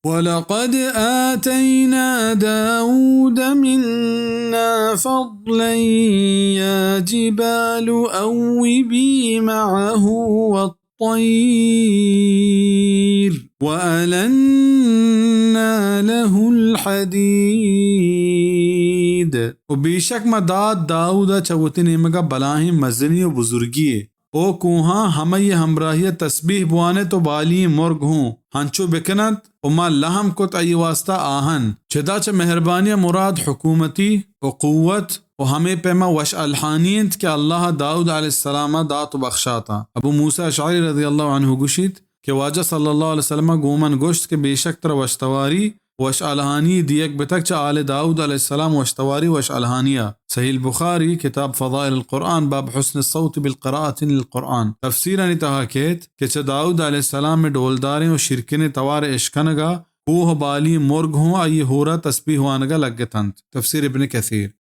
ولقد آتينا داود منا فضلا يا جبال أوبي معه والطير وألنا له الحديد۔ و بیشک ما دات داود ءَ چہ وتی نیمگ ءَ بلاہیں مزنی و بزرگی یے۔ او کوہاں، ہمئی ہمراہی ءَ تسبیح بوانت و بالی ئیں مرگ ہوں ہنچو بکنت، و ما لہم کت آئی واسطہ آہن۔ چدا چہ مہربانی ءَ مراد حکومتی و قوت و ہمے پیما وش الہانی انت کہ اللہ ءَ داود علیہ السلام ءَ دات و بخشاتاں۔ ابو موسی اشعری رضی اللہ عنہ گوشیت کہ واجہ صلی اللہ علیہ وسلم ءَ گوں من گوشت کہ بیشک ترا وشتواری وش الہانی دیگ بتگ چہ آل داود علیہ السلام وشتواری وش الہانی ءَ۔ صحیح البخاری، کتاب فضائل القرآن، باب حسن الصوت بالقراءة للقرآن۔ تفسیرانی تہا کیت کہ چہ داود علیہ السلام ءِ ڈولداریں و شیرکنیں توار ءِ اشکنگ ءَ کوہ ءُ بالی مرگ ہوں آئی ہورا تسبیح وانگ ءَ لگتنت۔ تفسیر ابن کثیر۔